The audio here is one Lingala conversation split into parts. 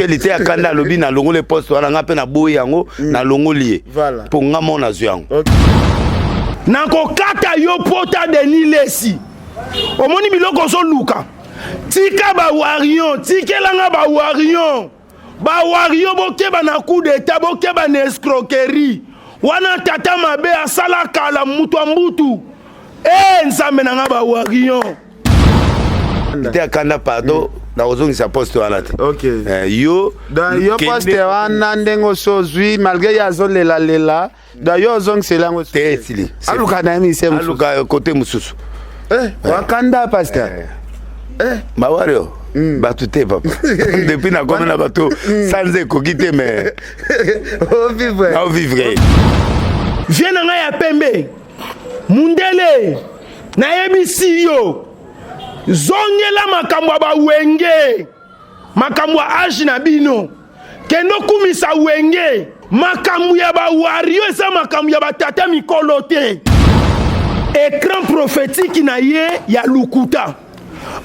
Liteya Kanda alobi nalongoli poste wana, nga mpe naboyi yango, nalongoli ye mpo nga mo nazwi yango. Nakokata yo pota Denis Lesi, omoni biloko ozoluka, tika bawarion, tikelanga bawarion, bawario bokeba na coup d'état, bokeba na escroquerie wana. Tata mabe asala kala mutu ya mbutu e nzambe na nga bawarion. Liteya Kanda, pardon, nakozongisa poste wana te. Yo Donc yo poste wana ndenge oso ozwi, malgré ye azolelalela, donc yo ozongisela yango? Te, esili. Aluka na ye mise. Aluka kote mosusu. Wakanda pasteur. Bawario bato te papa, depuis nakomi na bato sanza ekoki te, mais ovivre. Naovivre. Vie na ngai ya pembe, mundele, nayebisi yo, zongela makambo ya bawenge, makambo ya age na bino, kende okumisa wenge. Makambo ya bawario eza makambo ya batata mikolo te. Écran prophétique na ye ya lukuta,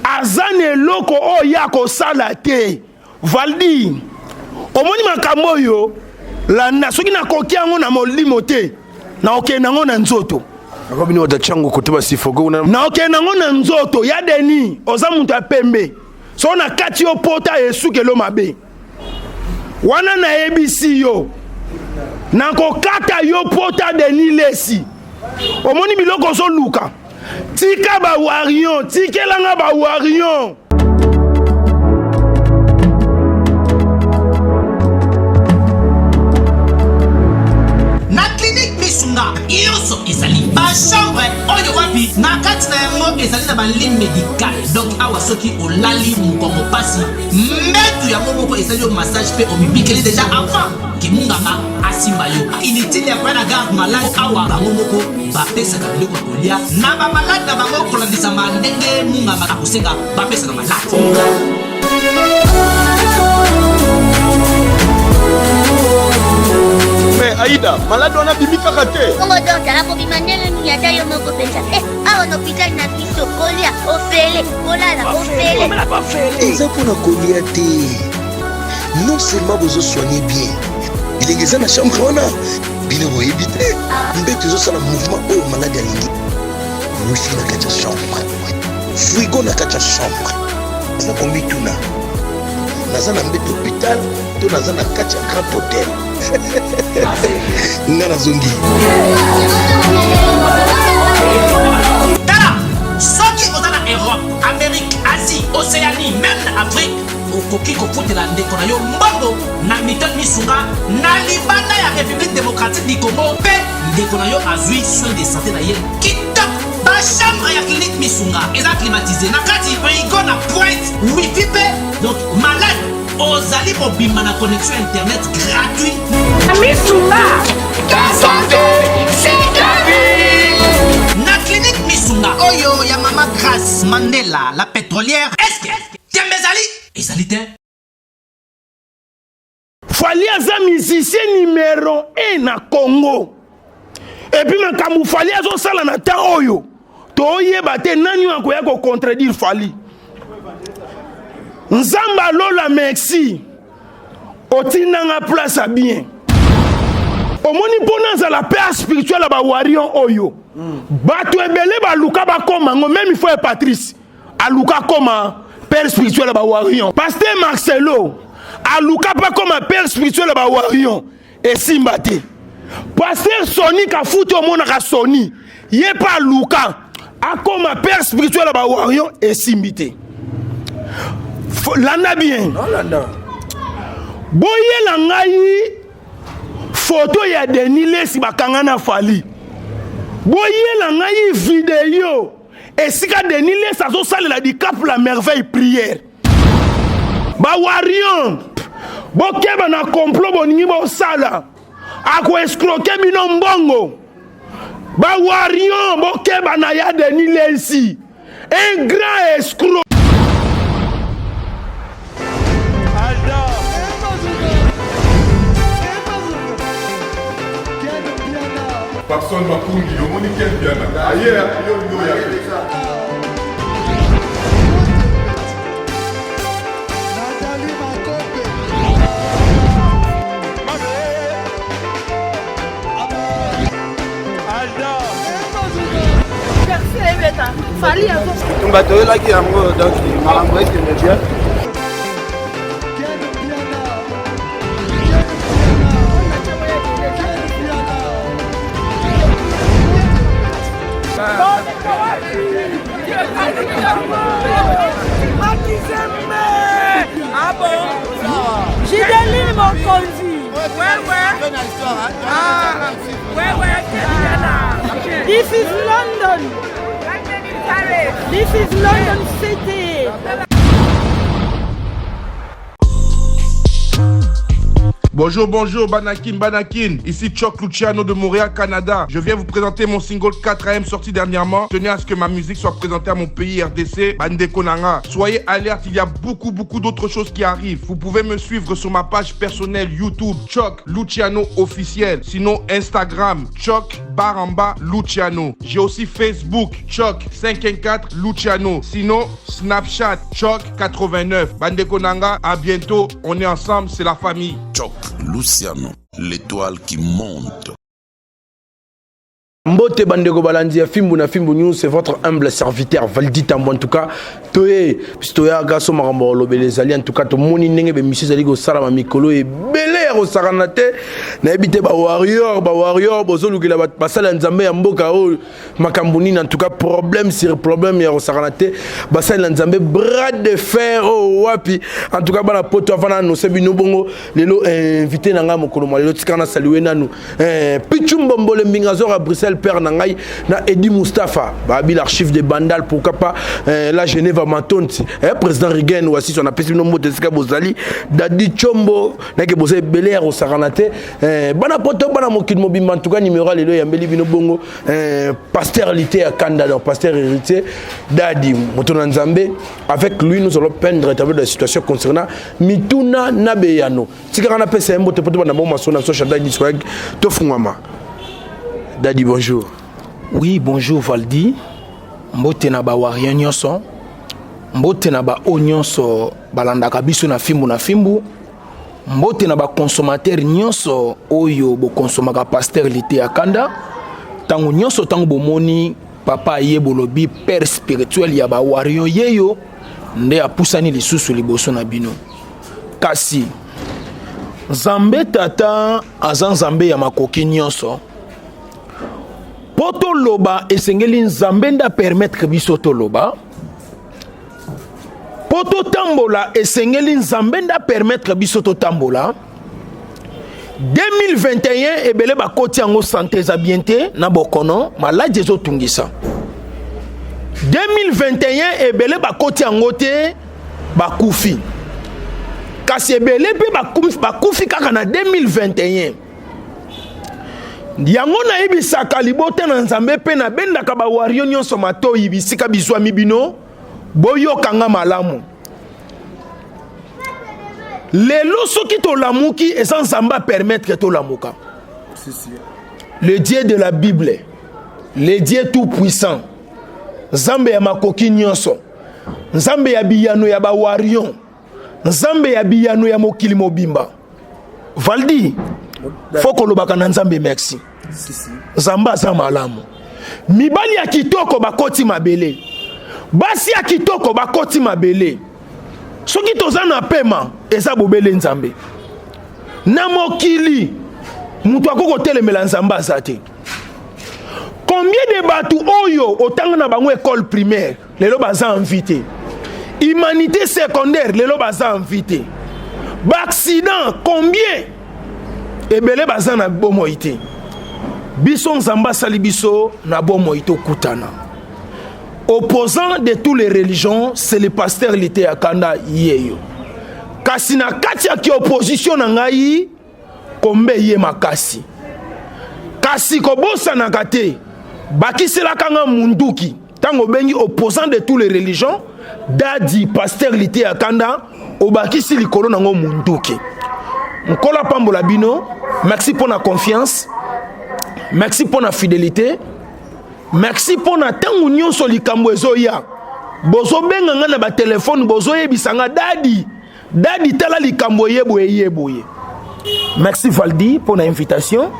aza na eloko oyo ye akosala te. Valdi, omoni makambo oyo, landa, soki nakoki yango na molimo te, naokende yango na nzoto. Akobini wata chango kote basifogo kuna. Naokende yango na nzoto ya Denis. Oza moto ya pembe, so na kati yo pota esukelo mabe wana, nayebisi yo, nakokata yo pota. Denis Lesi, omoni biloko ozoluka, tika bawarion, tikelanga bawarion. Na clinique Misunga nyonso ezali bachambre oyo wapi na kati na yango ezali na balit médical. Donc awa soki olali mokongo pasi, mbetu yango moko ezali yo massage mpe omibikeli déjà avant ke munganga asimba yo. Inutile ya koya na garde malade. Awa bango moko bapesaka biloko ya kolia na bamalade na bango kolandisama ndenge munganga akosenga bapesa na malade. Mais Aida, malade wana abimi kaka te. Bongo docteur akobima ndenge nini? Ata yo moko mpenza. Awa na hôpital na biso, kolia ofele, kolala ofele. Eza mpona kolia te. Non seulement bozosoigne bien, bilenge eza na chambre wana, bino boyebi te, mbeto ezosala mouvement oyo malade alingi, wifi na kati ya chambre, frigo na kati ya chambre. Aza komituna: naza na mbeto hôpital to naza na kati ya grand hôtel? Nga nazongi. Tala, soki oza na Europe, Amérique, Asie, Océanie, même na Afrique, okoki kofutela ndeko na yo mbongo na Mutuelle Misunga na libanda ya République démocratique du Congo, mpe ndeko na yo azwi soin de santé na ye kitoko. Bachambre ya clinique Misunga eza climatisé na kati, frigo na pointe, wifi mpe donc malade ozali mobimba na connexion internet gratuit. Misunga, ta santé, c'est ta vie. Na clinique Misunga oyo ya mama Grace Mandela la pétrolière, est-ce tembe ezali? Ezali te. Fally aza musicien numéro 1 na Congo. Et puis makambo Fally azosala na temps oyo, toyeba te nani oyo akoya kocontredire Fally. Nzambe alola, merci, otindanga place ya bien. Omoni, mpo nazala père spirituel ya bawarion oyo, bato ebele baluka bakoma yango. Même frère Patrice aluka koma père spirituel ya bawarion, pasteur Marcelo aluka mpe koma père spirituel ya bawarion, esimba te. Pasteur Soni Kafuti, omonaka Soni, ye mpe aluka akoma père spirituel ya bawarion, esimbi te. Landa bien, boyela ngai foto ya Denis Lesi bakanga na Fally, boyela ngai video esika Denis Lesi azosalela Dicap la Merveille prière. Bawarion, bokeba na complot boningi bosala, akoescroquer bino mbongo. Bawarion, bokeba na ya Denis Lesi, un grand escroc. Papson Makungi, omoni Ken Piana aye yo yo ya te. Fally azo. Bitumba toyelaki yango donc makambo ekende bien. Ah bon Gideline Mokonzi. Ouais, ouais. Ah, ouais, ouais, This is London. This is London City. Bonjour, bonjour, Banakin, Banakin. Ici Chuck Luciano de Montréal, Canada. Je viens vous présenter mon single 4AM sorti dernièrement. Tenez à ce que ma musique soit présentée à mon pays RDC, Bandeko Nanga. Soyez alerte, il y a beaucoup, beaucoup d'autres choses qui arrivent. Vous pouvez me suivre sur ma page personnelle YouTube, Chuck Luciano officiel. Sinon, Instagram, Chuck barre en bas Luciano. J'ai aussi Facebook, Chuck 514 Luciano. Sinon, Snapchat, Chuck 89. Bandeko Nanga, à bientôt. On est ensemble, c'est la famille. Chuck Luciano, l'étoile qui monte. Mbote bandeko balandi ya fimbu na fimbu news, c'est votre humble serviteur Valdi Tambo. En tout cas, toye biso toyaka so makambo ya kolobela ezali. En tout cas, tomoni ndenge bemission ezali kosalama mikolo ebele ya kosakana te. Nayebi te bawarrior, bawarrior bozolukela basali ya Nzambe ya mboka oyo makambo nini. En tout cas, problème sur problème ya kosakana te. Basali na Nzambe, bras de fer oyo wapi? En tout cas, bana poto avana anonce bino bongo lelo invité na ngai mokolo mwa lelo. Tika na salue nanu Pichu Mbombole Mbinga Zora Bruxelles, père na ngai na Edi Mustapha babi l'archive de Bandal, pourquoi pas la Genève Matonti, président Rigen Wasiso, napesi bino mbote esika bozali. Dadi Chombo nake boza ebele ya kosakana te, bana poto, bana mokili mobimba. En tout cas, numéro ya lelo eyambeli bino bongo pasteur Lité ya Kanda, donc pasteur héritier Dadi moto na Nzambe. Avec lui, nous allons peindre tableau de la situation concernant mituna na beyano. Tikaka napesa ye mbote po tobanda bongo masolo na biso. Chantal Diswag, tofungwama. Dadi, bonjour. Oui, bonjour Valdi. Mbote na bawarrior nyonso. Mbote na baoyo nyonso balandaka biso na fimbu na fimbu. Mbote na baconsommateur nyonso oyo bokonsomaka pasteur Lite ya Kanda. Ntango nyonso, ntango bomoni papa aye, bolobi père spirituel ya bawarrior yeyo nde apusani lisusu liboso na bino. Kasi Nzambe Tata aza Nzambe ya makoki nyonso. Mpo toloba, esengeli Nzambe nde apermettre biso toloba. Mpo totambola, esengeli Nzambe nde apermettre biso totambola. 2021, ebele bakoti yango santé eza bien te, na bokono maladi ezotungisa. 2021, ebele bakoti yango te, bakufi. Kasi ebele mpe bakufi kaka na 2021 yango. Nayebisaka libota na Nzambe mpe nabendaka bawarrior nyonso matoi bisika bizwami bino, boyokanga malamu. Lelo soki tolamuki, eza Nzambe apermettre tolamuka. Le Dieu de la Bible, le Dieu tout puissant, Nzambe ya makoki nyonso, Nzambe ya biyano ya bawarrior, Nzambe ya biyano ya mokili mobimba. Valdi, fo kolobaka na Nzambe merci. Nzambe aza malamu. Mibali ya kitoko bakoti mabele, basi ya kitoko bakoti mabele. Soki toza na pema, eza bobele Nzambe. Na mokili, moto akoki kotelemela Nzambe aza te. Combien de bato oyo otanga na bango école primaire, lelo baza en vie te? Humanité secondaire, lelo baza en vie te. Baaccident, combien ebele baza na bomoi te? Biso, Nzambe asali biso na bomoi tokutana. Opposant de toutes les religions, c'est le pasteur Lite ya Kanda yeyo. Kasi na kati ya kiopposition na ngai, kombe ye makasi, kasi kobosanaka te, bakiselaka nga munduki. Ntango obengi opposant de toutes les religions, Dadi pasteur Lite ya Kanda, obakisi likolo nango munduki. Nkolo apambola bino. Merci mpo na confiance, merci mpo na fidélité, merci mpo na ntango nyonso likambo ezoya, bozobenga nga na batelefone, bozoyebisa nga: "Dadi, Dadi, tala likambo eye boye, eye boye." Merci Valdi mpo na invitation,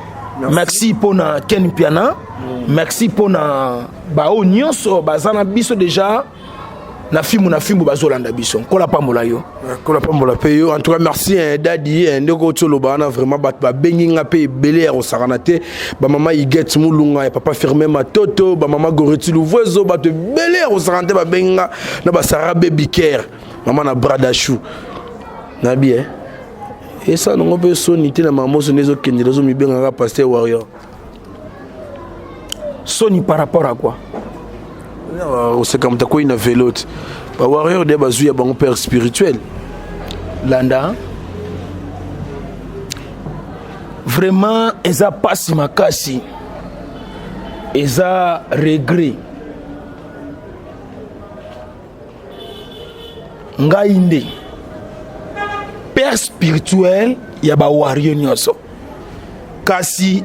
merci mpo na Ken Piana, merci mpo na Baoyo nyonso baza na biso deja na fimbu na fimbu bazolanda biso. Nkola pambola yo. Nkola pambola pe yo. En tout cas merci hein, Daddy hein, ndeko otoloba wana vraiment bato babengi nga pe ebele ya kosakana te. Ba mama Huguette Mulunga ya papa Firmin Matoto, ba mama Goreti Luvuezo, bato ebele ya kosakana te babengi nga na ba Sarah Baby Care, mama na Bradachou. Nabi hein. Esa nango pe soni te na mama moso nde ezokendela ozomibengaka pasteur warrior. Soni par rapport à quoi? Oseka moto akwei na velo te. Ba warrior de bazwi ya bango père spirituel. Landa. Vraiment eza pasi makasi. Eza regret. Ngai nde père spirituel ya ba warrior nyonso. Kasi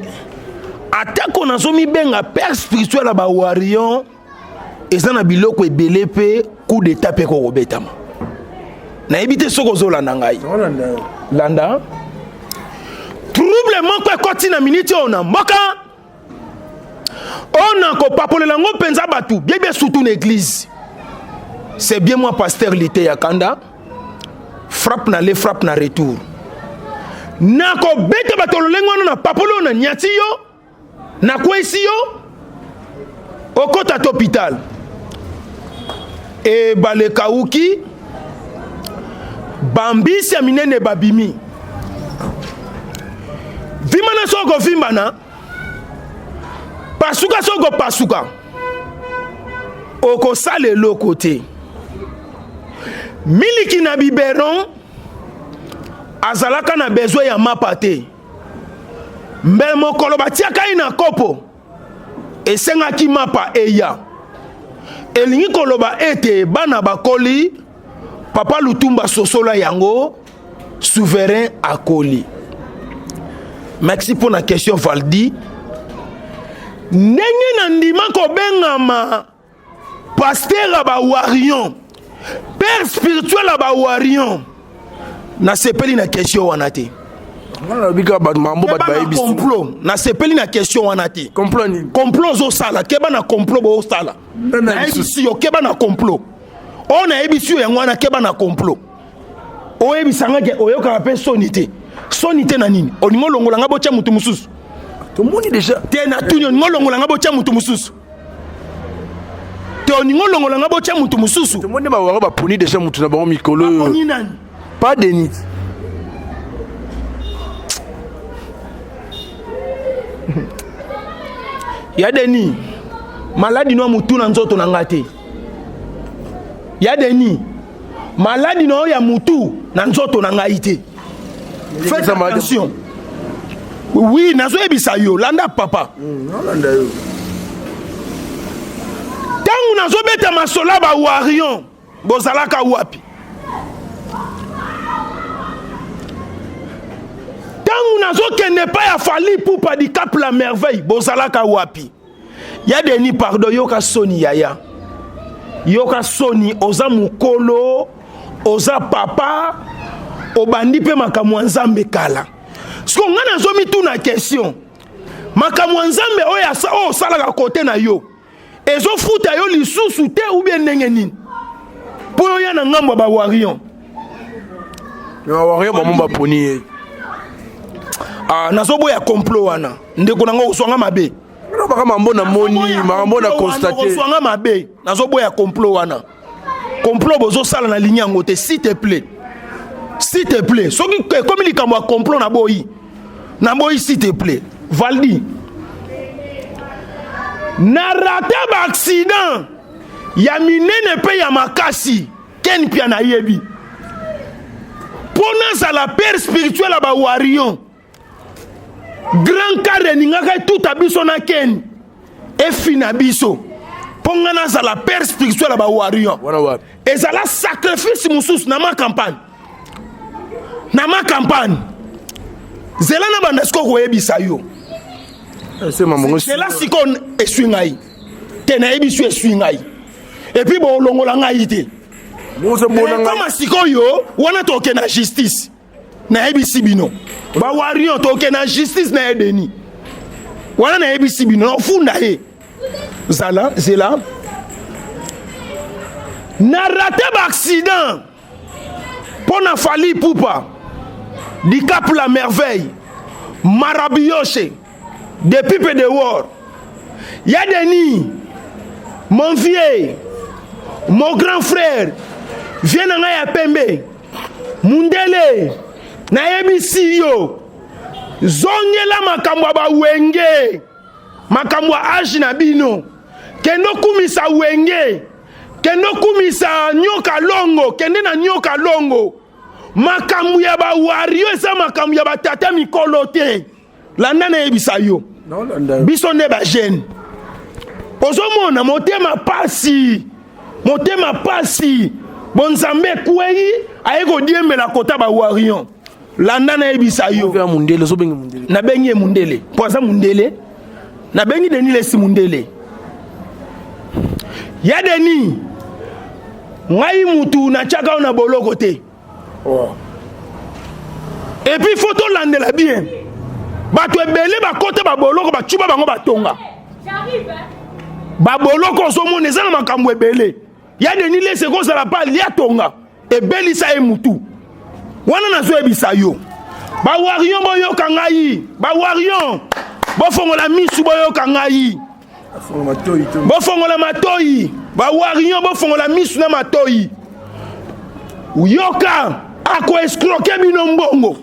atako nazomibenga père spirituel ya ba warrior, eza na biloko ebele pe coup d'état pe kokobetama. Nayebi te soki ozolanda ngai. Landa. Trouble moko ekoti na minute oyo na mboka. Oyo na kopapolela yango mpenza bato bien bien surtout na église. C'est bien moi pasteur Liteya Kanda. Frappe na le frappe na retour. Na kobeta bato lolenge wana na papolo oyo na nyati yo, na kwesi yo, okota to hôpital. Ebale kauki, bambisi ya minene babimi. Vimana soko vimbana, pasuka soko pasuka, okosala eloko te. Miliki na biberon azalaka na besoin ya mapa te. Mbe mokolo batiaka ye na kopo, esengaki mapa eya. Elingi koloba ete bana bakoli, papa Lutumba sosola yango, souverain akoli. Merci pour la question Valdi. Ndenge na ndima kobengama pasteur ya ba warrion, père spirituel ya ba warrion, nasepeli na question wana te. Nalobi kaka bato mambo bato bayebi complot. Nasepeli na question wana te. Complot nini? Complot ozosala, keba na complot bozosala. Nayebisi yo keba na complot. Oyo nayebisi yo yango wana, keba na complot. Oyebisa nga ke oyokaka mpe soni te. Soni te na nini? Olingi olongola nga botya motu mosusu? Tomoni deja. Te na tuni, olingi olongola nga botya motu mosusu? Te, olingi olongola nga botya motu mosusu? Tomoni ba waro baponi deja motu na bango mikolo oyo. Baponi nani? Pas Denis. Ya Denis, maladi no mutu na nzoto na nga te. Ya Denis, maladi no ya mutu na nzoto na ngai te. Faites attention. Oui, nazoyebisa yo, landa papa. Nalanda yo. Tango nazobeta masola ba warrion, bozalaka wapi? Tango nazokende pa ya Fally Ipupa du Cap la Merveille, bozalaka wapi? Ya Denis, pardon, yoka soni yaya. Yoka soni, oza mukolo, oza papa, obandi pe makambo ya Nzambe kala. Siko nga nazomituna question. Makambo ya Nzambe oyo oyo osalaka kote na yo, ezofuta yo lisusu te ou bien ndenge nini? Po yo ya na ngambo ya ba warrior. Ba warrior bango baponi ye. Ah, nazoboya complot wana. Ndeko na nga oswanga mabe. Baka mambo na moni, mambo na constater. Oswanga mabe. Nazoboya complot wana. Complot bozosala na ligne yango te, s'il te plaît. S'il te plaît. Soki ekomi likambo ya complot na boyi. Na boyi s'il te plaît. Valdi. Na raté ba accident ya minene pe ya makasi. Ken Pia nayebi. Po nazala père spirituel ya ba warrior. Grand car eningaka etuta biso na Ken. Efina biso. Po nga nazala père spirituel ya ba warrior. Wana wapi? Ezala sacrifice mosusu na ma campagne. Na ma campagne. Zela na banda sikoyo koyebisa yo. Zela sikoyo eswi ngai. Te nayebi su eswi ngai. Et puis bolongola ngai te. Ekoma sikoyo wana toke na justice. Nayebisi bino. Ba warrior toke na justice na Edeni. Wana nayebisi bino, nafunda ye. Zala zela na rate ba accident mpo na Fally Ipupa Dicap la merveille Marabioshe de pipe de war ya Denis mon vieux mon grand frère vieux na ngai ya pembe mundele nayebisi yo zongela makambo ya bawenge makambo ya age na bino kende okumisa wenge kende okumisa nyoka longo kende na nyoka longo makambo ya bawario eza makambo ya batata mikolo te landa nayebisa yo biso nde bajeune ozomona motema pasi motema pasi bonzambe ekwei aye kodiembela kota bawarion landa nayebisa yo nabengi ye mundele mpo aza mundele nabengi denis lesi mundele ya denis ngai mutu natyaka yo na boloko te oh. epuis fo tolandela bien bato ebele bakota baboloko bacuba bango batonga baboloko ozomona eza na makambo ebele ya denis lesi ekozala pa lia tonga ebelisa ye mutu wana nazoyebisa yo bawarion boyoka ngai bawarion bofongola misu boyoka ngai bofongola matoi bawarion bofongola misu na matoi yoka akoescroke bino mbongo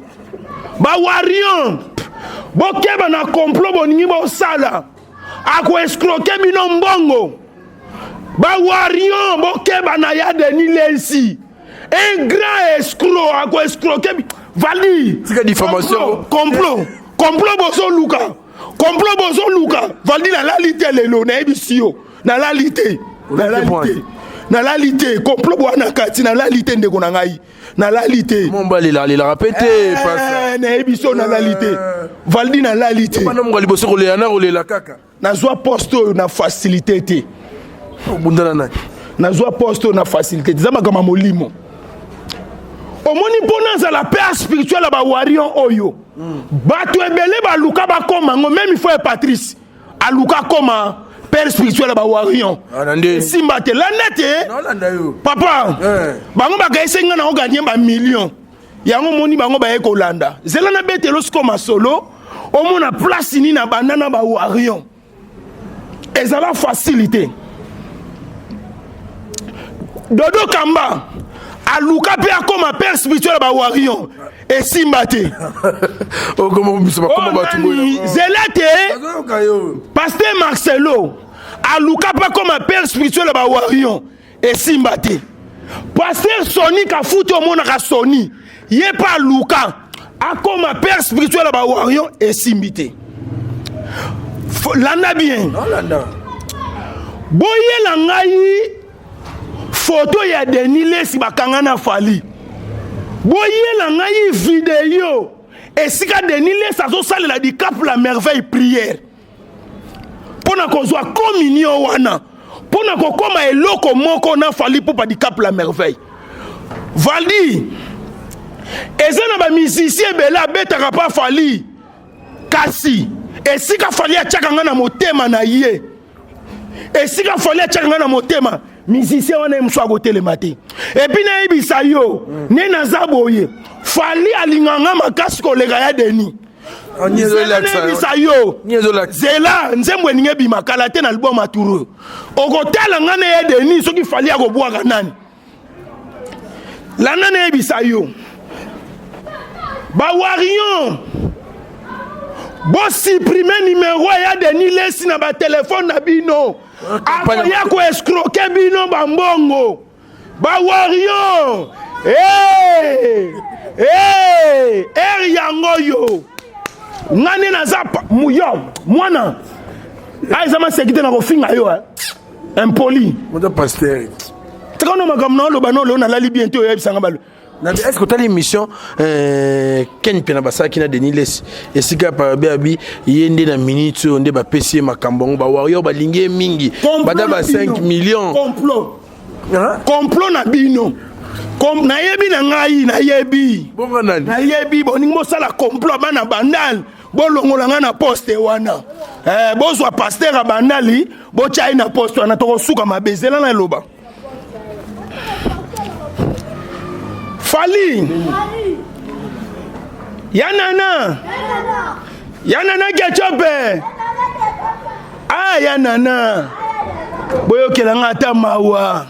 bawarion bokeba na complot bolingi bosala akoescroke bino mbongo ba warrion bokeba na ya Denis Lessi un grand escroc ako escroquer Valdi tika diffamation complot complot bozoluka complot bozoluka Valdi nalali te lelo nayebisi yo nalali te nalali te nalali te complot bwana kati nalali te ndeko na ngai nalali te momba alelaka mpe te eh, nayebi so nalali te eh. Valdi nalali te bana mongo liboso kolela na kolela kaka nazwa poste oyo na facilité te obundana nani nazwa poste oyo na facilité te eza makambo ya molimo omoni mpo nazala père spirituel ya bawarion oyo mm. bato ebele baluka bakoma yango meme ifo ya patrice aluka akoma père spirituel ya bawarion ah, esimba te landa te papa eh. bango bakayisi ngai na oganye bamillion yango omoni bango baye kolanda zela na betelo siko masolo omona place nini na banda na bawarion ezala facile te dodo kamba aluka mpe akoma père spirituel ya bawarion esimba te zela te paster marcelo aluka mpe akoma père spirituel ya bawarion esimba te pasteur soni kafuti omonaka soni ye mpe aluka akoma père spirituel ya bawarrior esimbi te landa bien boyela ngai foto ya denis lesi bakanga na fali boyela ngai video esika denis lesi azosalela dicap la merveille prière mpo na kozwa communion wana mpo na kokoma eloko moko na Fally Ipupa Dicap la merveille Valdi eza na bamusicien ebele abetaka mpa Fally kasi esika Fally atiaka nga na motema na ye esika Fally atiaka nga na motema musicien wana ye mosusu akotelema te epuis nayebisa yo mm. nde naza boye Fally alinga nga makasi koleka ya Denis nayebisa yo zela nzembo elingi ebima kala te na album aturo okotala ngai na ye denis soki fali akobwaka nani landa nayebisa yo bawarion bosupprime nimero ya denis lesi na batelefone na bino akoya koescroke bino bambongo Ba warrior hey! Hey! Air yango yo nga nde naza yo mwana a eza maseki te na kofinga yo eh. impoli moto pasteur tika no makambo na oloba no leo nalali bien te oyebisanga balo est ce que otali émission euh, ken mpe na basalaki na denis lesi esika pabe abi ye nde na minute oyo nde bapesi ye makambo yango bawarrior balingi ye mingi bata ba 5 millions complot complot na bino nayebi na ngai nayebi nayebi boningi bosala complot bana bandal. Bolongola nga na poste wana. Eh, bozwa pasteur ya bandali botya ye na poste wana, tokosuka mabe. Zela na eloba. Fally ya nana ya nana ketchup ah ya nana boyokela nga ata mawa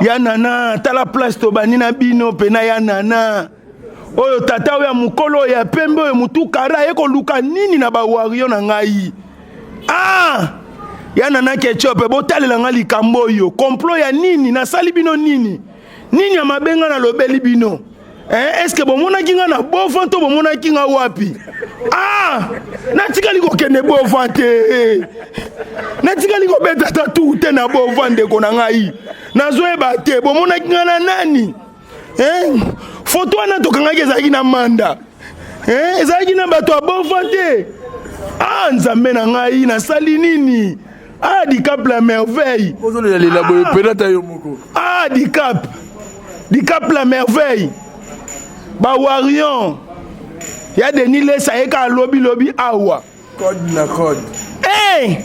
ya nana tala place tobandi na bino pena ya nana oyo tata oyo ya mokolo oyo ya pembe oyo motu kara aye koluka nini na bawario na ngai ah ya nana ketchup botalela nga likambo oyo complot ya nini nasali bino nini nini ya mabe nga nalobeli bino eh, est ce que bomonaki nga na bovan to bomonaki nga wapi ah natikali kokende bovan te natikali kobeta ata tour te na bovan ndeko na ngai nazoyeba te bomonaki nga na nani eh? foto wana tokangaki ezalaki na manda eh? ezalaki na bato ya bova te ah nzambe na ngai nasali nini ah dicap la merveille ozolelalela boye ah. pena ta yo moko ah dicap dicap la merveille bawarion ya denis lesa ye kaka lobilobi awa code na code hey! Eh!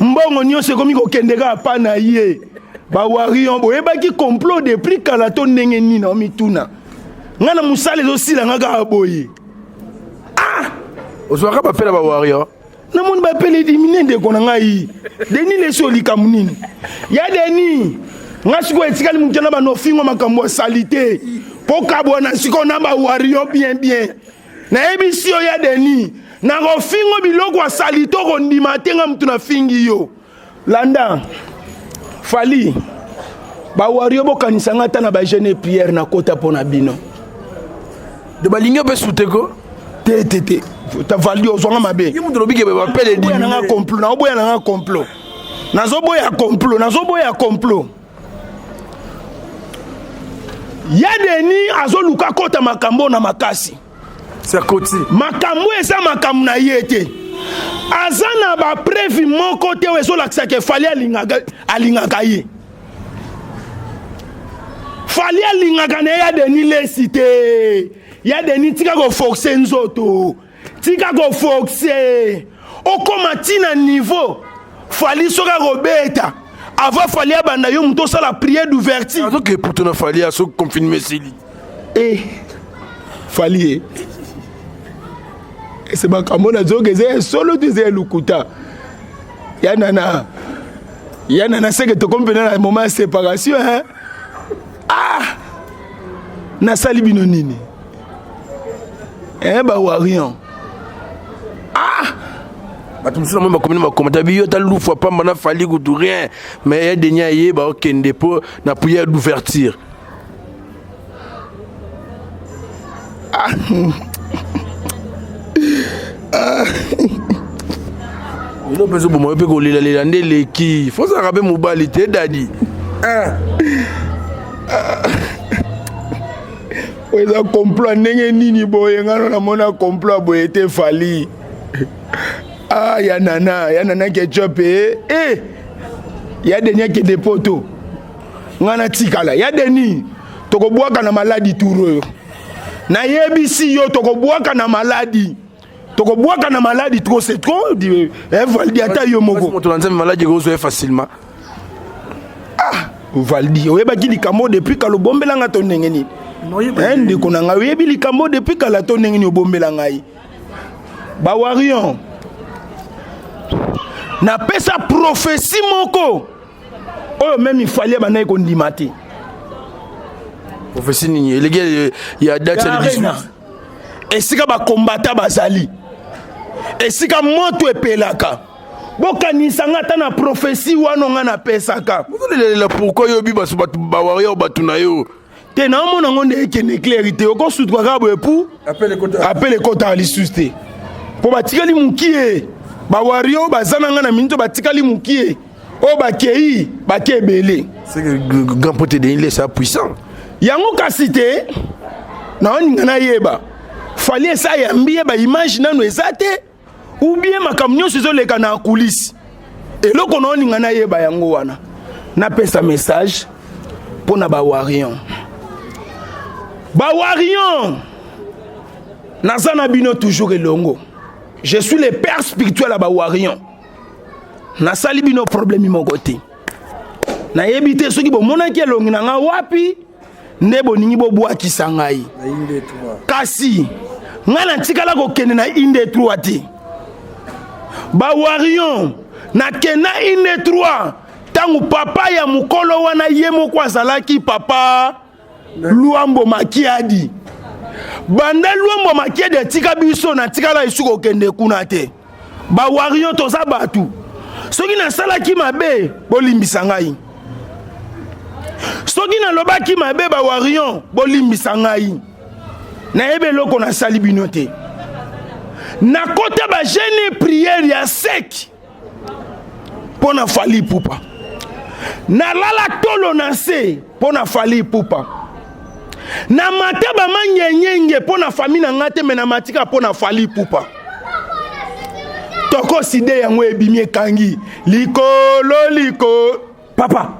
mbongo nyonso ekomi kokende kaka pa na ye bawarion boyebaki complot depuis kala to ndenge nini na omituna ngai na mosala ezosila nga kaka boye ah! ozwaka bapela bawarion namoni bapele edimine ndeko na ngai deni lesi oyo likambo nini ya deni ngai sikoyo etikali moke na banofingo makambo ya salite mpo kabwana sikoyo na bawario bien bien Nayebisi yo ya Denis, nakofingo biloko ya salite okondima te nga mutu nafingi yo. Landa Fally, ba wario bokanisa nga ata na ba jeune prière na kota mpo na bino. De balingi mpe sute ko? Te te te. Ta Valdi ozwanga mabe. Ye mutu olobi ke ba pele di. Nanga complot, naoboya nanga complot. Nazoboya complot, nazoboya complot. Ya Denis azoluka akota makambo na makasi. Sakoti. Makambo eza makambo na ye te. Aza na ba preuve moko te oyo ezolakisa ke Fally alingaka alingaka ye. Fally alingaka na ye ya Denis Lesi te. Ya Denis tika ko forcer nzoto. Tika ko forcer. Okoma ti na niveau Fally soki akobeta avant Fally abanda yo moto osala prière d'ouverture. Azoke puto na Fally aso confinement esili. Eh Fally eh. Ese makambo nazoyoka eza ya solo to eza ya lokuta? Ya nana ya nana seke tokomi mpena na moment ya séparation hein? Ah nasali bino nini? Eh ba warion. Ah bato mosusu namoni bakomi na bakomata biyo ata lufu apamba na fali kutu rien mais ya deni aye baokende mpo na prière d'ouverture ah. Ah. lelo mpe ezoboma yo mpe kolelalela nde eleki fozalaka mpe mobali te dadi ah. Oyo eza complot ya ndenge nini boye ngano namona complot ya boye te Fally. Ah ya nana, ya nana ketchup eh. Eh. Ya Denis akende poto. Nga natikala. Ya Denis tokobwaka na maladi tour oyo. Nayebisi yo tokobwaka na maladi. Tokobwaka na maladi trop c'est trop. Eh Valdi ata yo moko. Moto na nzambe maladi ekozwa ye facilement. Ah Valdi oyebaki likambo depuis kala obombela nga to ndenge nini? Eh, ndeko na ngai oyebi likambo depuis kala to ndenge nini obombela ngai? Ba warion napesa prophetie moko oyo meme ifali abandaki kondima te. Prophetie nini? Eleki ya date ya 18 esika bakombata bazali esika moto epelaka bokanisa nga ata na prophetie wana nga napesaka ozolelela pourquoi yo obi bato bato bawaria bato na yo te naomona yango nde ekende claire te okosutuka kaka boye pu apele ekotaka lisusu te mpo batikali mokie bawario baza na nga na minito batikali mokie oyo bakei bake ebele grand pote de ilesa puissant yango kasi te naoninga nayeba fali esa ayambi ye baimage nano eza te ou bien makambo nyonso ezoleka na coulisse eloko na olinga nayeba yango wana napesa message mpo na bawarion bawarion naza na bino toujours elongo. Je suis le père spirituel ya bawarion. Nasali bino problème moko te. Nayebi te soki bomonaki elongi na ngai wapi nde boningi bobwakisa ngai. Kasi ngai natikala kokende na inde 3 te. Bawarion nakenda inde 3 ntango papa ya mokolo wana ye moko azalaki papa Luambo Makiadi. Banda Luambo Makiadi atika biso natikala esu kokende kuna te. Ba warrior toza batu. Soki nasalaki mabe bolimbisa ngai. Soki nalobaki mabe ba warrior bolimbisa ngai. Nayebi eloko nasali bino te. Nakota ba jeune prière ya sec. mpo na Fally Ipupa. Nalala tolo na nse mpo na Fally Ipupa. Namata bamangenyenge mpo na fami na ngai te me namatika mpo na Fally Ipupa. Tokosi de yango ebimi ekangi likolo liko papa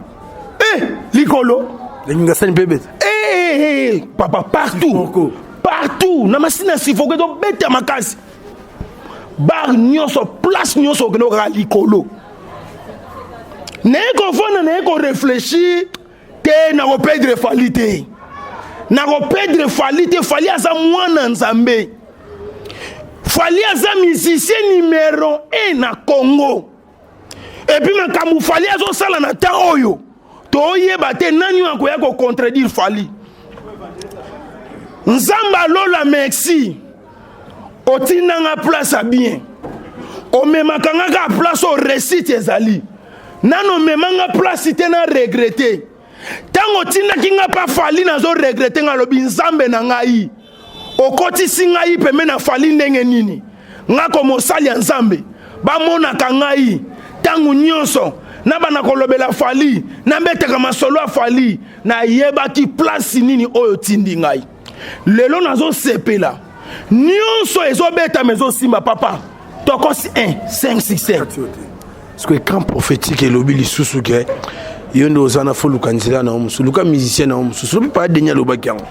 eh, likolo ngasani mpe beta eh, eh, eh, papa partout partout na masina sifoko ezobeta makasi bar nyonso place nyonso okende kaka likolo naye kofanda naye koreflechir te nakopedre fali te nakopedre fali te fali aza mwana nzambe fali aza musicien numero 1 na congo epuis makambo fali azosala na temps oyo toyeba te nani oyo akoya kocontredire fali nzambe alola merci otinda nga place ya bien omemaka nga kaka place oyo resite ezali nano omema nga place te na regrete ntango otindaki nga pa fali nazo regrete nga alobi nzambe na ngai okotisi ngai pembe na fali ndenge nini nga ko mosali ya nzambe bamonaka ngai ntango nyonso nabanda kolobela fali nabetaka masolo ya fali nayebaki place nini oyo otindi ngai lelo nazosepela nyonso ezobetama ezosimba papa tokosi 1 5 6 7 Parce que écran prophétique elobi lisusu ke yo nde oza na fo luka nzela na yo mosusu luka musicien na yo mosusu lobi paa deni alobaki yango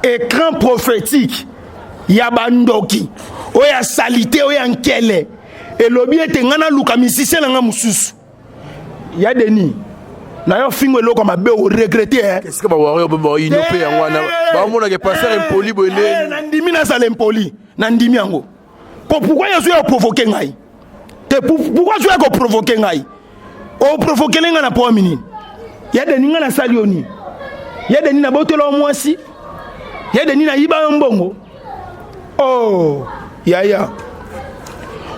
écran prophétique ya bandoki oyo ya salite oyo ya nkele elobi ete ngai naluka musicien na ngai mosusu ya denis na yo fingo eloko mabe oregrete eh. esika bawario baino mpe yango wana baomonaka pasteur impoli boye nde eh, nandimi nazala impoli nandimi yango po pourkui azoya koprovoke ngai te pourkui azoya koprovoke ngai oprovokele ngai na poami nini ya deni ngai nasali yo nini ya deni nabotela yo mwasi ya deni nayiba yo mbongo oh yaya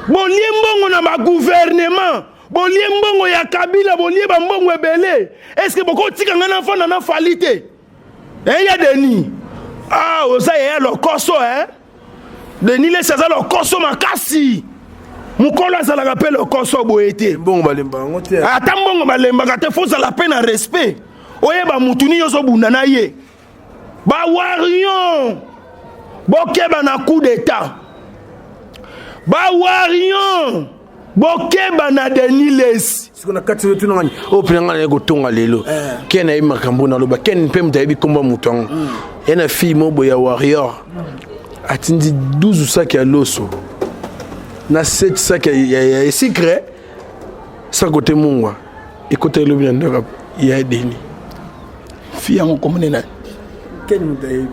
bolie mbongo na bagouvernement bolie mbongo ya kabila bolie bambongo ebele estce bokotika ngai nafanda na fali te eh, ya deni ah oza yaya lokoso eh? Denis Lessi aza lokoso makasi mokolo azalaka mpe lokoso boye te mbongo balemba yango te ata mbongo balembaka te fo ozala mpe na respect oyeba mutu nini ozobunda na ye bawarion bokeba na coup d'état bawarion bokeba na Denis Lessi siko na kati oyo tuna ngani oyo mpe ngai naye kotonga lelo eh. ken ayebi makambo naloba ken mpe moto ayebi nkombo ya moto yango hmm. ye na fille moko boye ya warrior hmm. atindi 12 saki ya loso na 7 saki ya esikre sa kote mungwa ekota elobi na ndako ya deni fille yango komone nani ken moto ayebi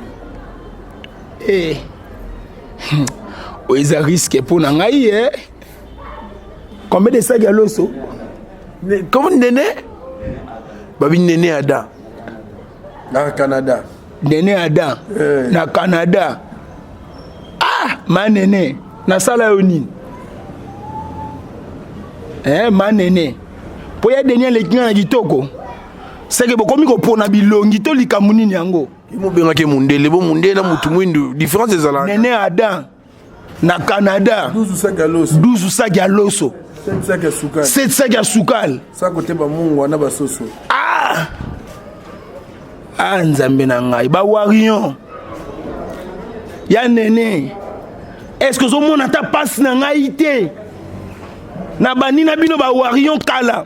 eh. oyo eza riske mpo na ngai e eh. combien de sac ya loso comme nene babi nene ada na canada nene ada eh. na canada ah ma nene nasala yo nini eh, ma nene mpo ya deni aleki nga na kitoko seke bokomi kopona bilongi to likambo nini yango mobengaki mundele bo mundele na motu mwindu différence ezalaka nene adam na canada 12 sac ya loso 7 sac ya sukali ah! ah nzambe na ngai bawarion ya nene estce ozomona ata mpasi na ngai te na bandi na bino bawarion kala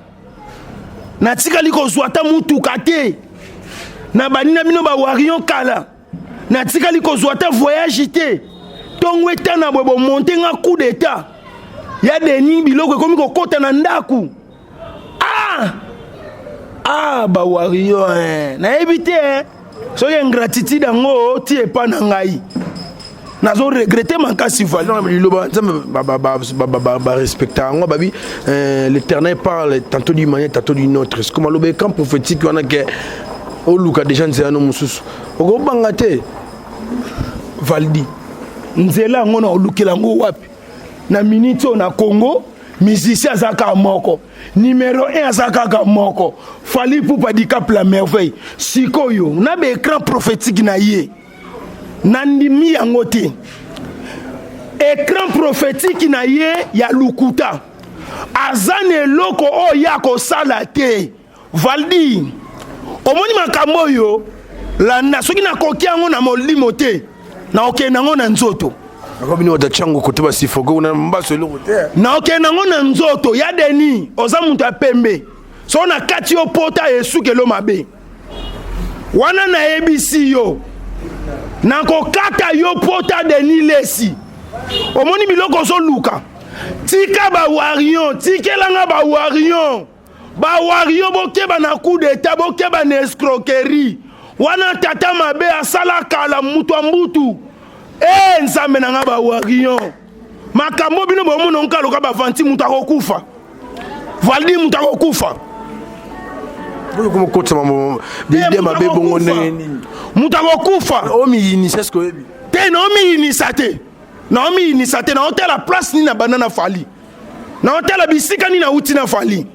natikali kozwa ata motuka te na bandi na bino bawarion kala. Natikali kozwa ata voyage te. Ntongo etana boye bomonte nga coup d'état. Ya Denis biloko ekomi kokota na ndaku. Ah! Ah ba warrior eh. Nayebi te eh. Soki ingratitude yango ti epa na ngai. Nazo regretter makasi vali. Liloba Nzambe ba respecta yango babi euh, l'éternel parle tantôt d'une manière tantôt d'une autre. C'est comme aloba écran prophétique wana ke oluka déjà nzela no mosusu. Okobanga te. Valdi. Nzela yango na olukela yango wapi? Na minute oyo na Congo musicien aza kaka moko numero 1 aza kaka moko Fally Ipupa Dicap la merveille sikoyo na ba écran prophétique na ye nandimi yango te écran prophétique na ye ya lukuta aza na eloko oyo ye akosala te Valdi omoni makambo oyo landa soki nakoki yango na molimo te nakokende yango na nzoto bino bata chango kote basifoke kuna mbaso eloko te nakokende yango na nzoto ya deni oza moto ya pembe soko na kati yo pota esukelo mabe wana nayebisi yo nakokata yo pota deni lesi omoni biloko ozoluka tika bawarion tikelanga bawarion Ba wario bokeba na coup d'etat, bokeba na escroquerie. Wana tata mabe asala kala mutu ya mbutu. Eh nzambe na nga ba wario. Makambo bino bomona nka loka ba vanti mutu akokufa. Valdi mutu akokufa. Boyo komo kotisa mambo bide mabe bongo ndenge nini? Mutu akokufa. Omiyinisa est-ce que oyebi? Te na omiyinisa te. Na omiyinisa te na otala place nini na banda na Fally. Na otala bisika nini auti na Fally.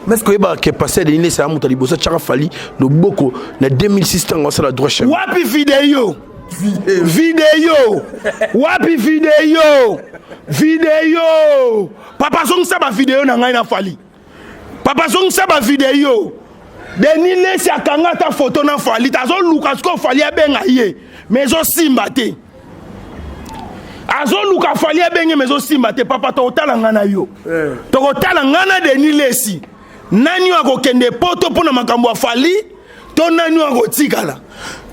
Mais est-ce que oyebaka ke pasteur Denis Lessie moto ya liboso atiaka Fally loboko na 2006 ntango asala droit chemin? Wapi video? Video! Wapi video? Video! Papa zongisa ba video na ngai na Fally. Papa zongisa ba video. Denis Lessie akanga ata photo na Fally, azoluka sikoyo Fally abenga ye, mais ezosimba te. Azoluka Fally abenge mais ezosimba te. Papa tokotala nga na yo. Eh. Tokotala nga na Denis Lessie. Nani oyo akokende poto mpo na makambo ya Fally to nani oyo akotikala?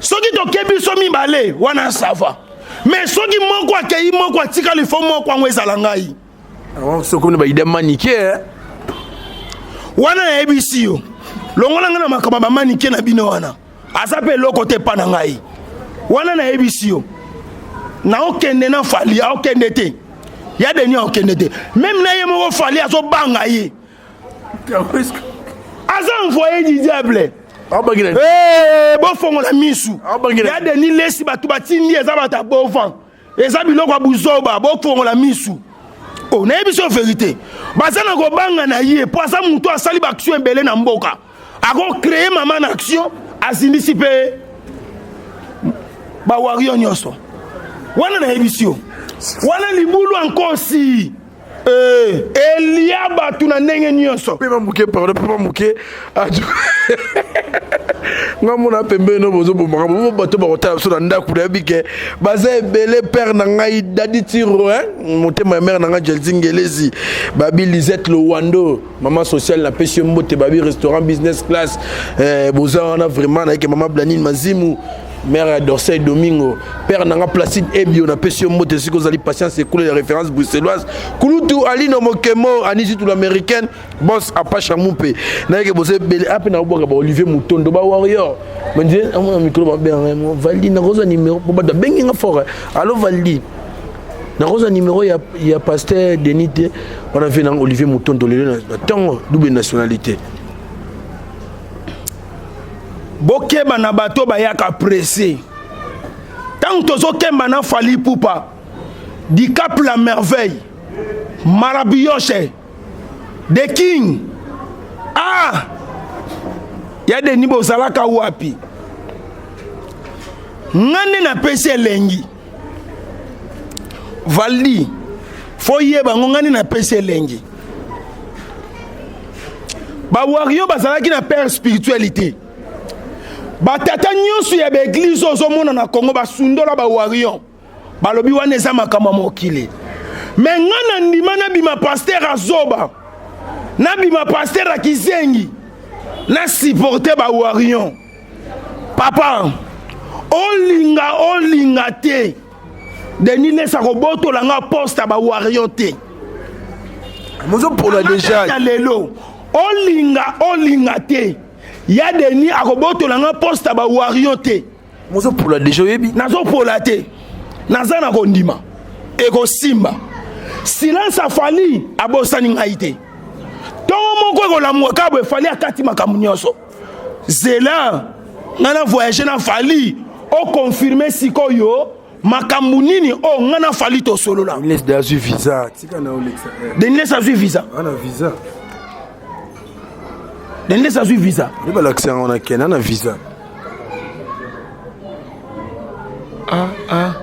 Soki toke biso mibale wana ça va. Mais soki moko akei moko atikali fo moko yango ezala ngai. Soki ba idée manike eh. Wana nayebisi yo longola ngai na makambo ya bamanike na bino wana aza mpe eloko te epa na ngai wana nayebisi yo naokende na Fally aokende te ya Denis aokende te meme na ye moko Fally azobanga ye aza envoyé du diable hey, bofongola misu ya Denis Lessie bato batindi eza bato ya bovan eza biloko ya buzoba bofongola misu oh, nayebi so verité baza na kobanga na ye mpo aza moto asali baaction ebele na mboka akocreye mama na action azindisi mpe bawario nyonso wana nayebisi yo wana libulu ya nkosi Eh, elia bato na ndenge nyonso. Pema moke, pardon, pema moke. Nga mona pembeni no bozobomaka bobo bato bakotala biso na ndako nayebi ke baza ebele père na ngai Dadi Tiro hein? Motema ya mère na ngai Jelzi Ngelezi babi Lisette Lowando mama sociale napesi yo mbote babi restaurant business class eh, boza wana vraiment nayeke mama Blanine Mazimu mère ya Dorsey Domingo père nanga Placide Ebio napesi yo mbote esika ozali patience ekule ya référence bruxelloise kulutu Alino Mokemo Anisi tout l'américaine boss Apacha Moupe nayeke boza ebele ape na obwaka ba Olivier Mutondo ba warrior mais amona micro babenga ngai Valdi nakozwa numéro po bato babengi nga fort allo Valdi nakozwa numéro ya, ya pasteur Denis te wana vie nanga Olivier Mutondo lelo na ntongo double nationalité bokeba na bato bayaka presse ntango tozokemba na Fally Ipupa Dicap la merveille Marabiyoche The King ah ya Denis bozalaka wapi nga nde napesi elengi Valdi fo yeba ngo nga nde napesi elengi bawario bazalaki na père spiritualité batata nyonso ya baeglize ozomona na Congo basundola bawarion balobi wana eza makambo ya mokili me nga na ndima nabima pasteur azoba nabima pasteur ya kizengi na supporte bawarion papa. Olinga olinga te. Denis Lessa kobotola nga poste ya ba warrior te. Mozopola déjà. Ya lelo. Olinga olinga te. Ya Denis akobotola nga poste ya ba warrior te. Mozopola déjà oyebi. Nazopola te. Naza na kondima. Ekosimba. Silence afali abosani ngai te. Tongo moko ekolamuka kaka boye Fally akati makambo nyonso. Zela nga na voyage na Fally o confirmer sikoyo makambo nini oyo nga na Fally tosolola. Denis de azwi visa. Tika na olekisa. Denis azwi visa. Ana visa. Denis azwi visa. Nde balakisa yango na Kenya na visa. Ah ah.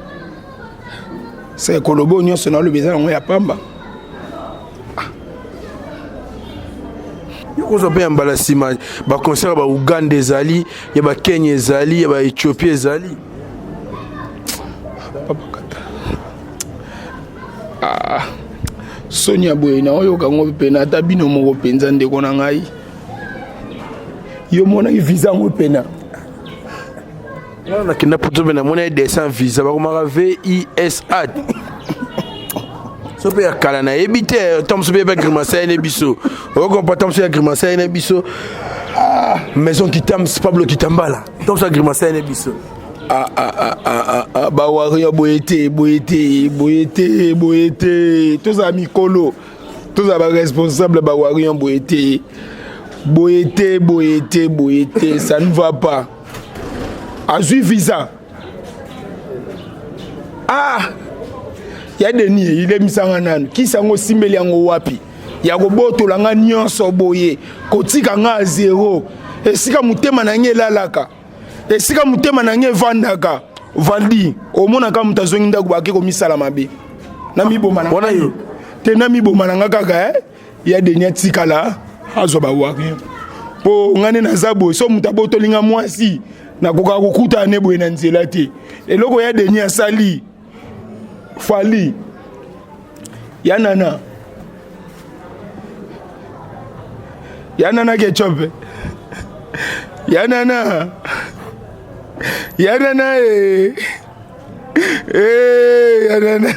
Se kolobo nyonso na oloba eza yango ya pamba. Yokozwa mpe ya mbala nsima baconcert ya bauganda ezali ya bakenya ezali ya baethiopie ezali. Papa kata. Ah, soni ya boye na oyoka yango mpena ata bino moko mpenza ndeko na ngai yo monaki visa yango mpena Wana nakenda poto mpe namoni ye descend visa bakomaka visa so mpe ya kala nayebi te ntango mosusu mpe bagrimase ye ne biso okompa ntango mosusu ya grimase ye ne biso ah, maison kitams pablo kitambala ntango mosusu agrimase ye ne biso ah, ah, ah, ah, ah, bawario boye te boye te boye te boye te tozala mikolo tozala baresponsable bawario boye te boye te boye te boye te ça ne va pas azwi visa ah ya deni ilemisanga nanu kisi yango osimbeli yango wapi ya kobotola nga nyonso boye kotika nga a zero esika motema na ngai elalaka esika motema na ngai evandaka valdi omonaka moto azongi ndako bake komisala mabe namiboma na te namiboma na nga kaka eh? ya deni atikala azwa bawario mpo ngai nde naza boye so moto abotoli nga mwasi nakokaka kokutana ne boye na nzela te eloko ya deni asali fali ya nana ya nana ketchup ya nana ya nana e eh, ya nana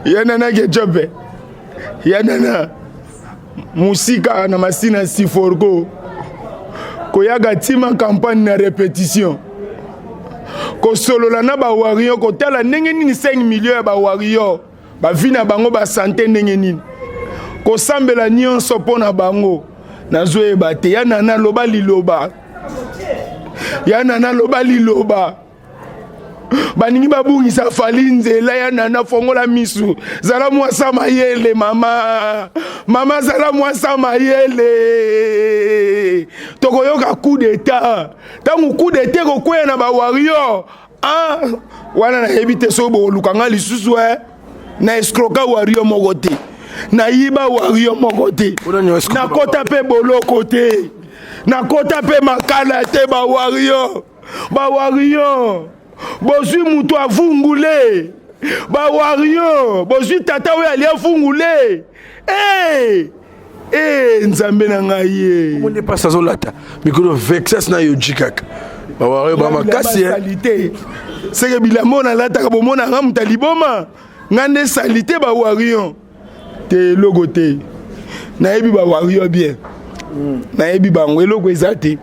ya nana ketchup ya nana musika na masina siforco koyaka ntima campagne na repetition kosolola na bawario kotala ndenge nini 5 million ya bawario bavi na bango basante ndenge nini kosambela nyonso mpo na bango nazoyeba te ya nana loba liloba ya nana loba liloba baningi babungisa fali nzela ya nana fongola misu zala mwasa mayele mama mama zala mwasa mayele tokoyoka coup d'etat ntango coup d'etat ekokweya na bawario ah, wana nayebi te soki bokoluka nga lisusu e na escroka wario moko te nayiba wario moko te nakota mpe boloko te nakota mpe makala te bawario bawario bozwi moto avungule bawario bozwi tata oyo alia vungule hey! Eh! Hey, eh, nzambe na ngai ye nde mpasi azolata mikolo vexas na yoji kaka bawario ba makasi eh. seke bilamba oyo nalataka bomona nga moto ya liboma nga nde salite bawarion te eloko te nayebi bawario bien nayebi bango eloko eza te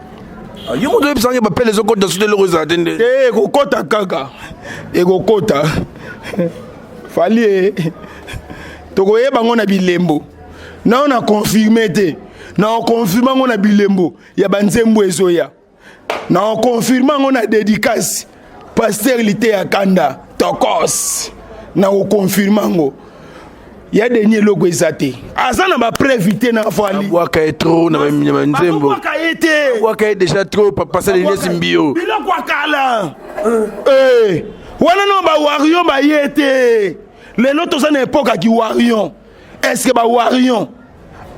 ah, yo moto oyebisaka bapele ezokota soki eloko ezala te nde te ekokota kaka ekokota fali e tokoyeba yango na bilembo nao na confirme te na okonfirme yango na bilembo ya banzembo ezoya na okonfirme yango na dedicace pasteur liteya kanda tokos na okonfirme yango ya deni eloko eza te aza na bapreuve te na fali abwaka ye trop na banzembo abwaka ye te abwaka ye déjà trop papa Denis Mbio biloko ya kala eh wana no ba wario baye te lelo toza na epoque ya kiwarion est ce que ba warion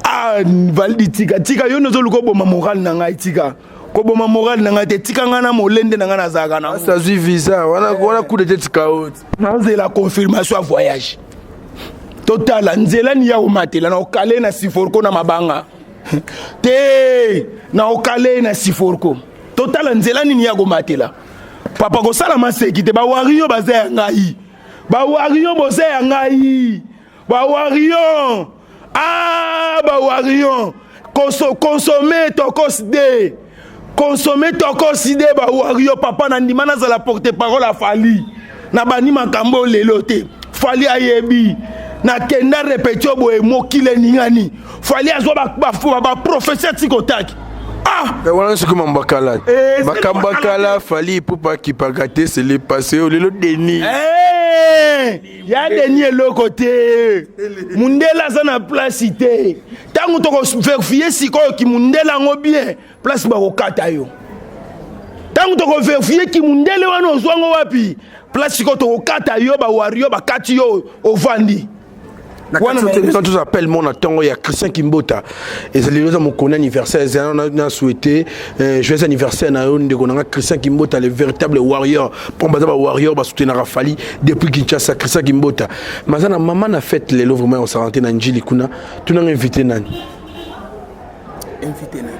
ah validi tika tika yo nde ozoluka oboma morale na ngai tika koboma morale na ngai te tika ngai na molende na ngai nazalaka na azwi visa wana wana coup de tete kao nazela confirmation ya voyage totala nzela ni ya komatela na okale na siforco na mabanga te na okale na siforco. Totala nzela nini ya komatela. Papa kosala maseki te, ba wario baza ya ngai. Ba wario boza ya ngai. Ba wario. Ah, ba wario. Consommer tokos de. Consommer tokos de ba wario papa na ndima nazala porte parole ya Fally. Na bani makambo lelo te. Fally ayebi. Nakenda repetio boye mokili eningani. Fally azwa ba professeur tikotaki. Ah! Wana soki mambo ya kala eh, makambo ya kala Fally Ipupa akipaka te c'est le passé oyo lelo Denis eh, ya Denis eloko te mundele aza na place te ntango tokoverifie sikoyo kimundele yango bien place bakokata yo ntango tokoverifie kimundele wana ozwa yango wapi place sikoyo tokokata yo bawario bakati yo ovandi wana toza appel mo na ntongo ya Christian Kimbota ezali lelo eza mokoni anniversaire ezali na souhaité euh, joyeux anniversaire na yo ndeko na nga Christian Kimbota le véritable warrior mpo baza ba warrior basoutenaka Fally depuis Kinshasa. Christian Kimbota maza na mama na fête lelo vraiment osala te na Njili kuna tunanga invité nani invité nani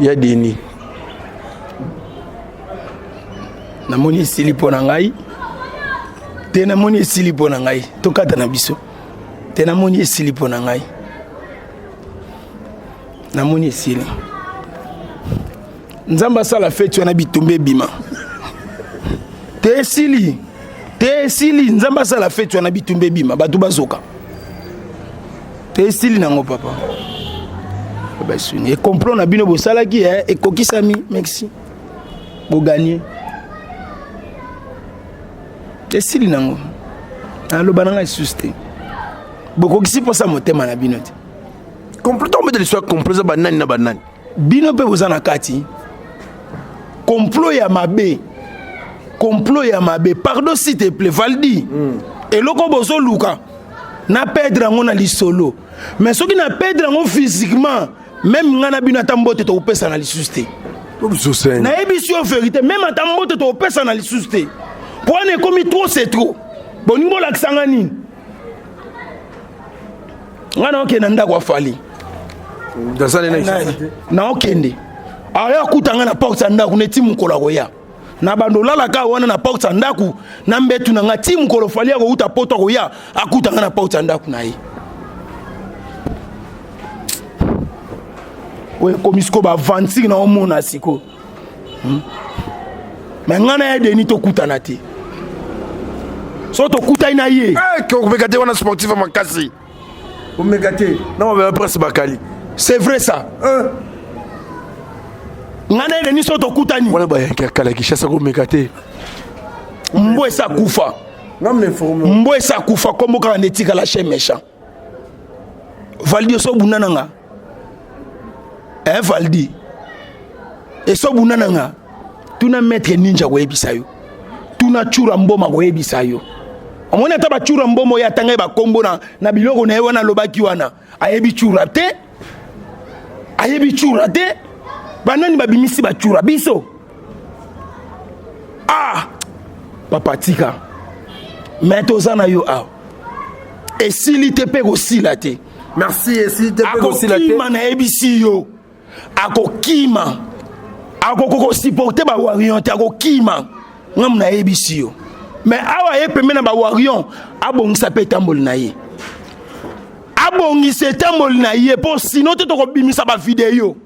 ya Denis namoni esili mpo na ngai te, namoni esili mpo na ngai, tokata na biso te, namoni esili mpo na ngai, namoni esili. Nzambe asala feti wana bitumba ebima te, esili te, esili. Nzambe asala feti wana bitumba ebima, bato bazoka te, esili nango papa. Basuni e complot na bino bosalaki eh, ekokisami. Merci, boganye, esili nango. Naloba na ngai lisusu te, bokokisi mposa motema na bino te. Complot ometa liso ya complot eza banani na banani? Bino mpe boza na kati complot ya mabe, complot ya mabe. Pardon, s'il te plaît, Valdi. Eloko bozoluka na perdre yango na lisolo, mais soki na perdre yango physiquement, même ngai na bino ata mbote tokopesa na lisusu te. Nayebisi yo vérité, même ata mbote tokopesa na lisusu te, po wana ekomi trop, c'est trop. Boningi bolakisa nga nini? Ngai naokende na ndako ya Fally, naokende aya akuta ngai na porte ya ndako neti mokolo akoya na bando olalaka wana na porte ya ndako na mbetu na ngai ti mokolo Fally akouta poto akoya akuta ngai na porte ya ndako na ye. Oyo ekomi sikoyo baaventure na omona sikoyo. Me ngai na ye Deni tokutana te, so tokutani na ye. Komeka te wana, sportif ya makasi, komeka te na mabela Prince Bakali. C'est vrai ça. Ngai na ye Deni so tokutani wana bayanki ya kala Kinshasa, komeka te. Mbwa esi akufa, mbwa esi akufa, kombo kaka nde etikala chien méchant. Valdi, osobunda na nga eh, Valdi esobunda na nga. Tuna maître ninja koyebisa yo, tuna Cura Mboma koyebisa yo. Omoni ata bacura Mboma oyo atanga ye bakombo na, na biloko na ye wana alobaki wana, ayebi Cura te, ayebi Cura te. Banani babimisi bacura? Biso. Ah papa, tika me toza na yo awa, esili te mpe kosila te. Merci, esili te mpe kosila te. Akokima, nayebisi yo, akokima, akoki kosupporter bawarion te, akokima. Ngamu nayebisi yo, me awa ye pembe na bawarion, abongisa mpe etamboli na ye, abongisa etamboli na ye, mpo sino te tokobimisa bavideo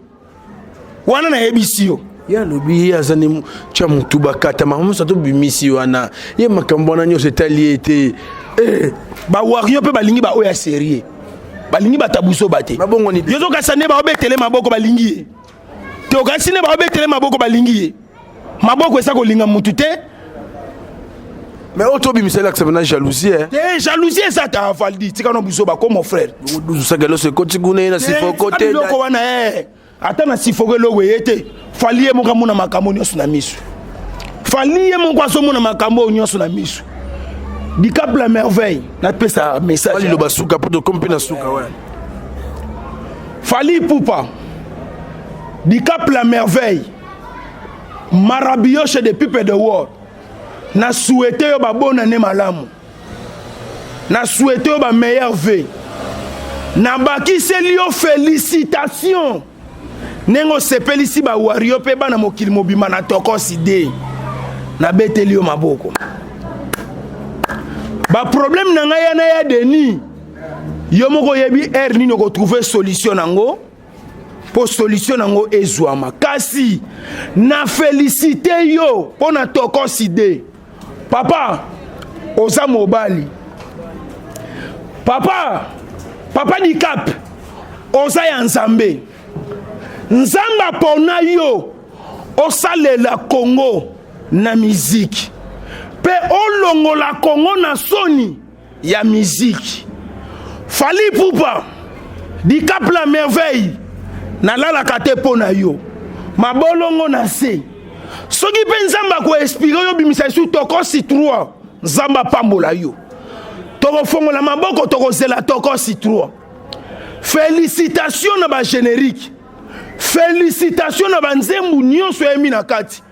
wana, nayebisi yo. Ye alobi ye aza ne tya motu bakata makambo nyonso atobimisi wana, ye makambo wana nyonso etali ye te. Eh, bawario mpe balingi baoyo ya serie, balingi batabuzoba te. Mabongwani. Yo ozokasa nde baobetele maboko, balingi ye te. Okasi nde baobetele maboko, balingi ye. Maboko eza kolinga mutu te. Mais oyo tobimisa elakisa mpena jalousie, eh. Te, jalousie eza ta. Valdi, tika no buzoba ko, mon frère. Duzusaka eloko ekoti kuna ye na sifoko te. Biloko wana eh. Ata na sifoko eloko eye te. Fally ye moko amona makambo nyonso na miso. Fally ye moko azomona makambo oyo nyonso na miso. Dicap la Merveille, napesa message. Liloba suka mpo tokomi mpe na suka we. Fally Ipupa, Dicap la Merveille, Marabioshe de Pipe de World, na souhaite yo babonane malamu, na souhaite yo bameilleur v, nabakiseli yo félicitation. Ndenge osepelisi ba wario mpe bana mokili mobimba na tokosi de. Nabeteli yo maboko. Ba problème na ngai yana ya Denis. Yo moko oyebi heure nini okotrouve solution nango mpo solution nango ezwama. Kasi na felicite yo mpo na tokosi de. Papa, oza mobali. Papa, papa Dicap, oza ya Nzambe. Nzambe apona yo osalela Congo na miziki mpe olongola Congo na soni ya miziki. Fally Ipupa, Dicap la merveille, nalalaka te mpo na yo. Mabolongo na se. Soki mpe Nzambe akoinspire yo bimisa lisusu tokosi 3, Nzambe apambola yo. Tokofongola maboko, tokozela tokosi 3. Félicitations na ba générique. Félicitations na ba nzembu nyonso eyemi na kati.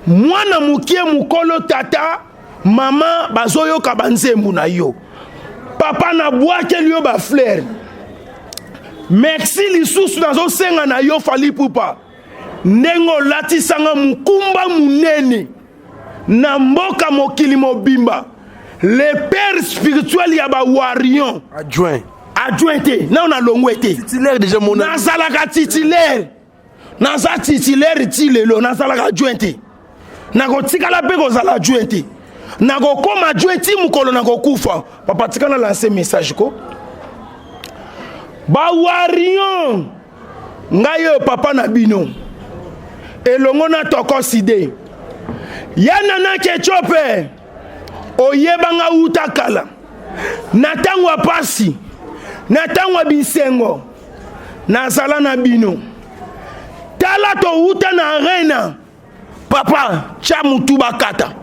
Mwana mokie mokolo tata mama bazoyoka ba nzembu na yo. Papa na bwakeli yo ba fleur. Merci lisusu nazosenga na yo Fally Ipupa. Ndenge olatisanga mokumba munene na mboka mokili mobimba. Le père spirituel ya ba warrion. Adjoint. Adjoint te, nao na longwe te. Titulaire déjà mon. Nazalaka titulaire. Naza titulaire ti lelo, nazalaka adjoint te. Nakotikala pe kozala adjoint te. Nakokoma adjoint ti mokolo nakokufa. Papa tika na lancer message ko. Ba warrion ngai oyo papa na bino elongo na tokosi de ya nana ketchup oyebanga uta kala na ntango ya pasi na ntango ya bisengo nazala na bino. Tala towuta na arena papa tya mutu bakata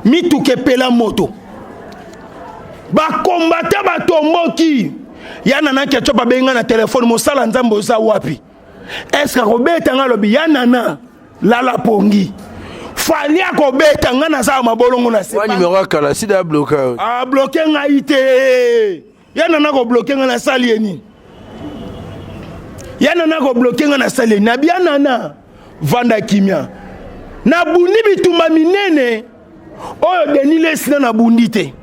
mituka epela moto bakombata batomboki ya nana ketchup abenga na telefone mosala nzambe oza wapi eske akobeta nga alobi ya nana lala pongi fali akobeta nga naza ya mabolongo na se numero ya kala sida abloka abloke ngai te ya nana kobloke nga nasali ye nini ya nana kobloke nga nasali ye nini nabia nana vanda kimia nabundi bitumba minene oyo Denis Lessi na nabundi te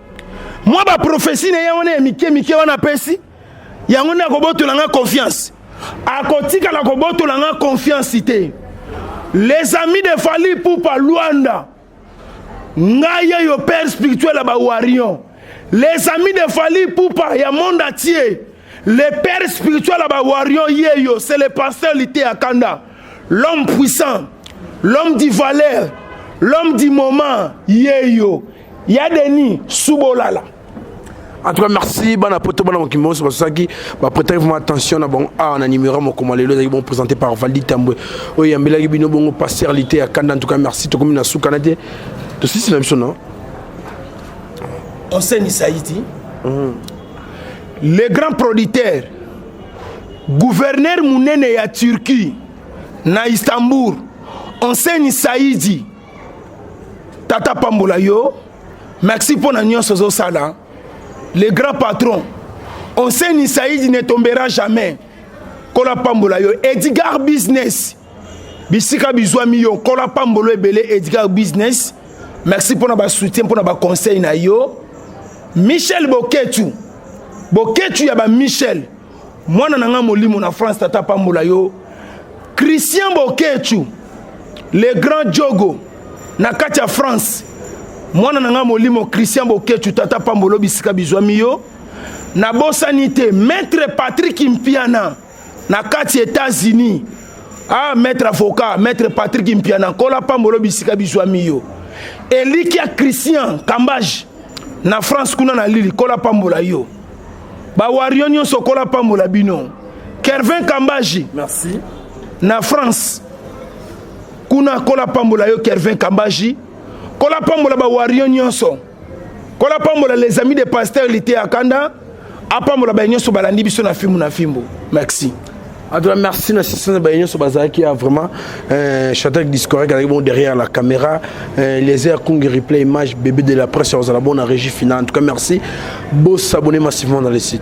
mwa baprofesi na ye wana ya mike mike wana apesi yango nde akobotola nga confiance akotikala kobotola nga confiance te les amis de Fally Ipupa Luanda ngai yeyo père spirituel ya ba warrion les amis de Fally Ipupa ya monde entier le père spirituel ya ba warrion yeyo c'est le pasteur Liteya Kanda l'homme puissant l'homme du valeur l'homme du moment yeyo ya Denis Subolala. En tout cas, merci. Bana poto bana mokili nyonso basosaki ba prêter vraiment attention na bango awa na numéro mokoma lelo ezalaki bon présenté par Valdi Tambwe oyo eyambelaki bino bongo pasteur Liteya Kanda. En tout cas, merci. Tokomi na suka na te tosisi na biso non Enseigne Saïti, le grand producteur, gouverneur munene ya Turquie na Istanbul, Enseigne Saïdi, tata pambola yo. Merci pour na nyonso ozosala. Le grand patron Enseigne Saïdi ne tombera jamais. Kola pambola yo. Edgar Business. Bisika bizwami yo. Kola pambolo ebele Edgar Business. Merci pour na soutien, pour na ba conseil na yo. Michel Boketu. Boketu ya ba Michel. Mwana na nga molimo na France tata pambola yo. Christian Boketu. Le grand Diogo na kati ya France. Mwana na nga molimo Christian Boketu tata pambolo bisika bizwami yo. Nabosani te Maître Patrick Mpiana na kati États-Unis. Ah maître avocat, maître Patrick Mpiana kola pambolo bisika bizwami yo. Elikia Christian Kambage na France kuna na Lili kola pambola yo. Ba wario nyonso kola pambola bino. Kervin Kambaji. Merci. Na France kuna kola pambola yo Kervin Kambaji. Kola pambola ba wario nyonso. Kola pambola les amis de pasteur Liteya Kanda. Apambola ba nyonso balandi biso na fimbu na fimbu. Merci. En tout cas, merci na assistance ba nyonso bazalaki ya vraiment Chantal Discorek azalaki bon derrière la caméra, les airs Kung replay image bébé de la presse ozala bon na régie finale. En tout cas, merci. Beau s'abonner massivement dans les sites.